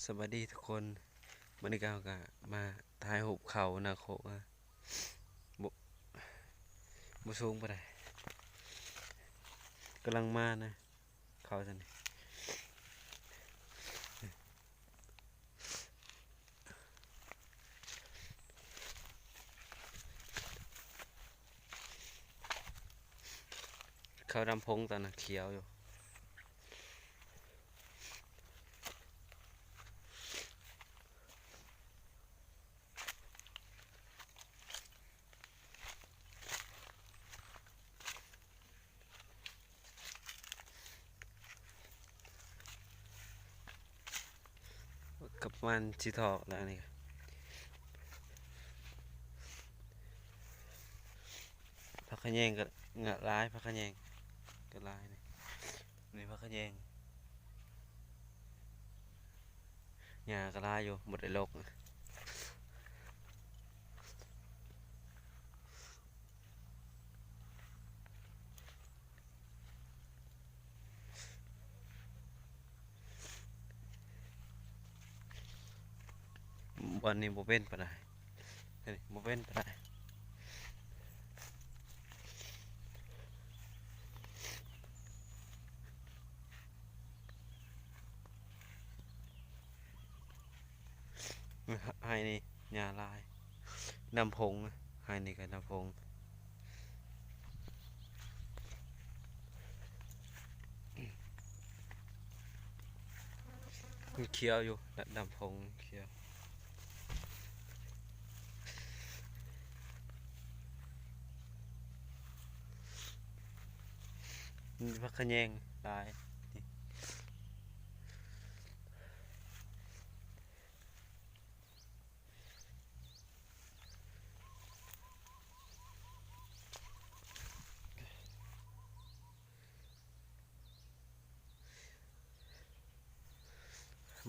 ສະບາຍດີທຸກຄົນ, ມື້ນີ້ກໍເຮົາກໍມາຖ່າຍຮູບເຂົ້ານາໂຄກນະ. ບໍ່ ບໍ່ສູງປານໃດ, ກຳລັງມານະ ເຂົ້າຊັ້ນ. ເຂົ້າດຳພົງຕອນນັ້ນຂຽວຢູ່. ກໍປະມານຊິຖອກແລ້ວນີ້. ຜັກຂະແຍງກໍຫຼາຍ, ຜັກຂະແຍງກໍຫຼາຍນີ້. ນີ້ຜັກຂະແຍງ. ຫຍ້າກໍຫຼາຍຢູ່, ບໍ່ໄດ້ລົກ. ບ່ອນນີ້ບໍ່ເປັນປານໃດ, ນີ້ບໍ່ເປັນປານໃດ. ໄຮ່ນີ້ຫຍ້າຫຼາຍ, ດຳພົງ, ໄຮ່ນີ້ກໍດຳພົງ. ມັນຂຽວຢູ່, ດຳ ດຳພົງຂຽວ. ມີຜັກຂະແຍງຫຼາຍ.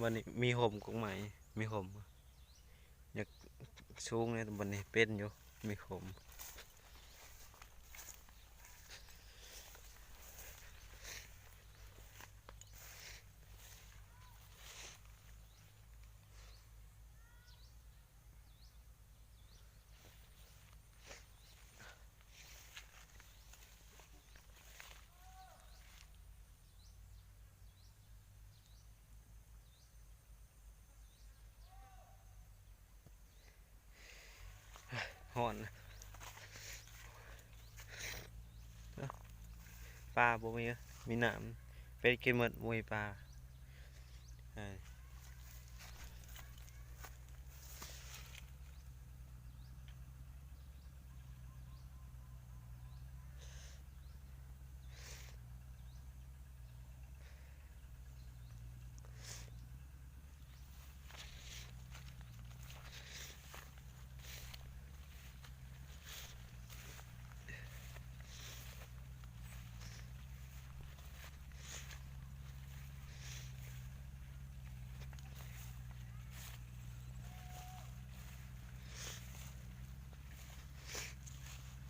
ບັດນີ້ມີຮົ່ມກົກໄມ້, ມີຮົ່ມ. ຢາກສູງເດ້, ບັດນີ້ເປັນຢູ່, ມີຮົ່ມ. ຮ້ອນ. ປາບໍ່ມີ, ມີນ້ຳ, ເປັດກິນໝົດ, ບໍ່ມີປາ. ເອີ.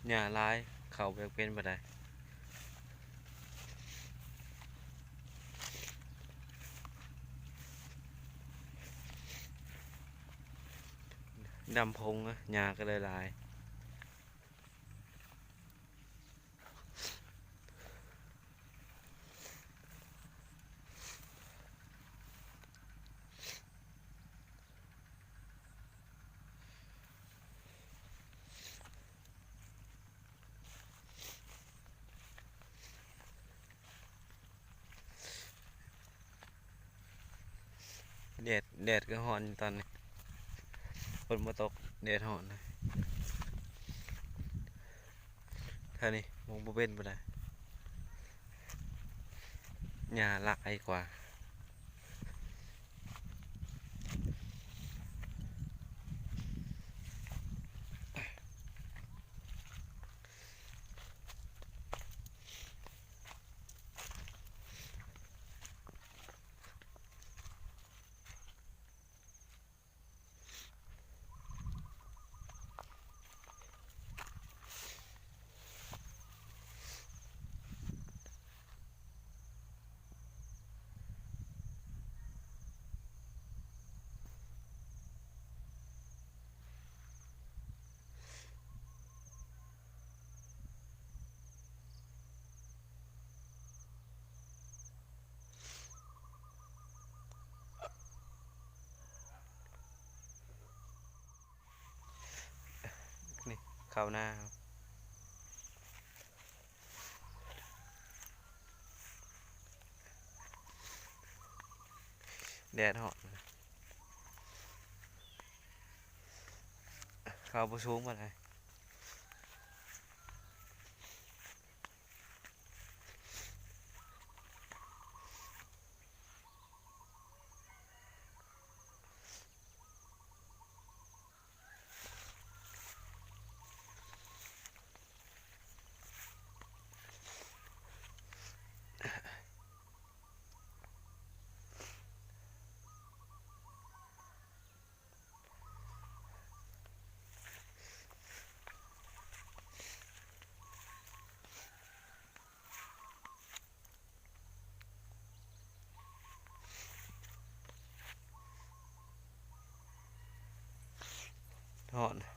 ຫຍ້າຫຼາຍ, ເຂົ້າບໍ່ຢາກເປັນປານໃດ. ດຳພົງ, ຫຍ້າກໍເລີຍຫຼາຍ. ແດດ, ແດດກໍຮ້ອນຢູ່ຕອນນີ້, ຝົນບໍ່ຕົກ, ແດດຮ້ອນ. ແຖວນີ້ມັນບໍ່ເປັນປານໃດ, ຫຍ້າຫຼາຍກວ່າ. ເຂົ້ານາ ແດດຮ້ອນ ເຂົ້າບໍ່ສູງປານໃດ. ຮ້ອນ